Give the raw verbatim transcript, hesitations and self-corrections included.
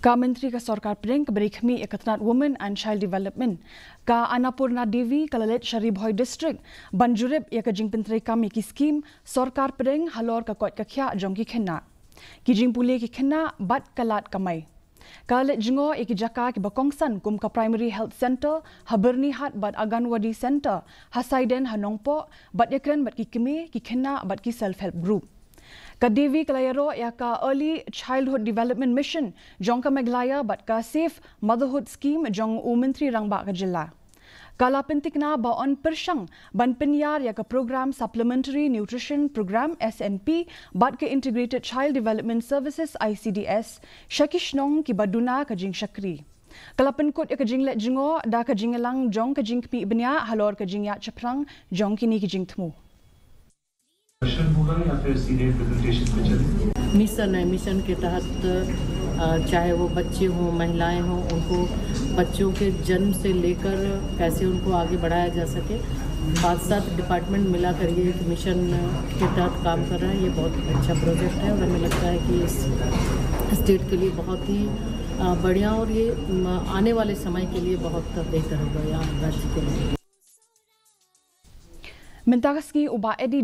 Ka Myntri ka Sorkar Pdeng kaba dei khmih ïa ka tnat Women and Child Development, ka Annapurna Devi, ka la leit sha Ri Bhoi District ban jurip ïa ka jingpyntreikam ïa ki skim sorkar pdeng halor ka koit ka khiah jong ki khynnah, ki jingpule ki khynnah bad ka lad kamai. Ka la leit jngoh ïa ki jaka kiba kongsan kum ka Primary Health Centre ha Byrnihat bad Anganwadi Centre ha Saiden ha Nongpoh, bad ïakren bad ki kmie, ki khynnah bad ki Self Help Group. Ka Devi ka la ïaroh ïa ka Early Childhood Development Mission jong ka Meghalaya bad ka Safe Motherhood Scheme jong u Myntri Rangbah ka jylla. Ka la pyntikna ba yn pyrshang ban pynïar ïa ka Programme Supplementary Nutrition Programme, S N P, bad ka Integrated Child Development Services, I C D S, sha ki shnong kiba duna ka jingshakri. Ka la pynkut ïa ka jingleit jngoh da ka jingïalang jong ka jingkhmih bniah halor ka jingïaid shaphrang jong kine ki jingthmu. दर्शन होगा या फिर सीधे प्रेजेंटेशन पे चलेंगे? मिशन है। मिशन के तहत अ, चाहे वो बच्चे हों, महिलाएं हों, उनको बच्चों के जन्म से लेकर कैसे उनको आगे बढ़ाया जा सके। पाँच सात डिपार्टमेंट मिलाकर ये एक मिशन के तहत काम कर रहा है। ये बहुत अच्छा प्रोजेक्ट है और हमें लगता है कि इस स्टेट के लिए बहुत ही अ, बढ़िया और ये म, आने वाले समय के लिए बहुत बेहतर होगा यहाँ राज्य के लिए। Mynta ka sngi u Bah Eddie